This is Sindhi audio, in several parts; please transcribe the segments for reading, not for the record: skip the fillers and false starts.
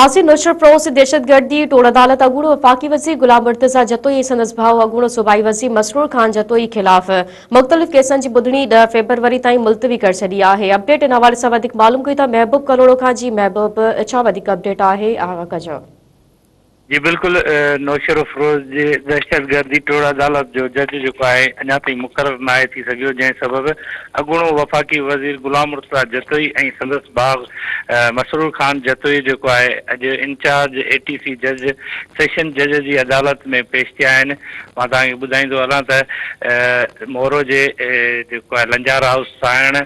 ناصر نوشهرفروز دهشتگردي ٽوڙ عدالت اڳوڻو وفاقي وزير غلام مرتضيٰ جتوئي ۽ سندس ڀاء اڳوڻو صوبائي وزير مسرور خان جتوئي خلاف مختلف ڪيسن جي ٻڌڻي ڏهه فيبروري تائين ملتوي ڪري ڇڏي آهي اپڊيٽ ان حوالي سان وڌيڪ معلوم ڪيون ٿا محبوب ڪلهوڙو کان جي محبوب ڇا وڌيڪ اپڊيٽ آهي آگاهه ڪجو. جي بلڪل نوشهروفروز جي دهشتگردي ٽوڙ عدالت جو جج جيڪو آهي اڃا تائين مقرر ناهي ٿي سگهيو جنهن سبب اڳوڻو وفاقي وزير غلام مرتضيٰ جتوئي ۽ سندس ڀاء مسرور خان جتوئي جيڪو آهي اڄ انچارج اي ٽي سي جج سيشن جج جي عدالت ۾ پيش ٿيا آهن مان توهان کي ٻڌائيندو هلان ته مورو جي جيڪو آهي لنجار هائوس سانئڻ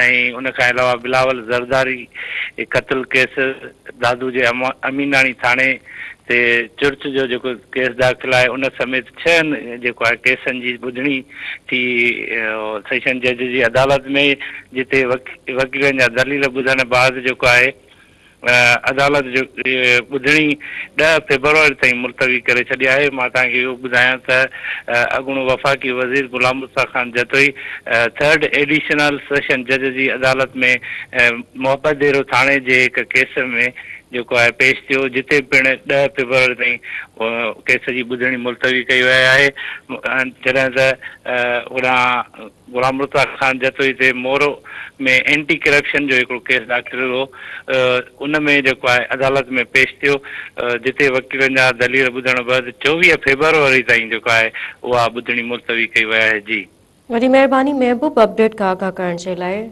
۽ ان کان علاوه بلاول زرداري قتل ڪيس دادو جي اميناڻي ٿاڻي تي چرچ جو جيڪو ڪيس داخل آهي ان سميت ڇهن جيڪو آهي ڪيسن جي ٻڌڻي ٿي سيشن جج جي عدالت ۾ جتي وڪيلن جا دليل ٻڌڻ بعد جيڪو آهي عدالت جو ٻڌڻي ڏهه فيبروري تائين ملتوي ڪري ڇڏي آهي. مان توهان کي اهو ٻڌايان ته اڳوڻو وفاقي وزير Ghulam Mustafa Khan Jatoi third additional session جج جي عدالت ۾ محبت ديرو ٿاڻي جي هڪ ڪيس ۾ جيڪو آهي پيش ٿيو جتي پڻ ڏهه فيبروري تائين ڪيس جي ٻڌڻي ملتوي ڪئي وئي آهي جڏهن ته هوڏانهن غلام مرتضيٰ خان جتوئي تي مورو ۾ اينٽي ڪرپشن جو هڪڙو ڪيس داخل هو ان ۾ جيڪو آهي عدالت ۾ پيش ٿيو جتي وڪيلن جا دليل ٻڌڻ بعد 24 فيبروري تائين جيڪو آهي اها ٻڌڻي ملتوي ڪئي وئي آهي جي. وڏي مهرباني محبوب اپڊيٽ کان آگاهه ڪرڻ جي لاء.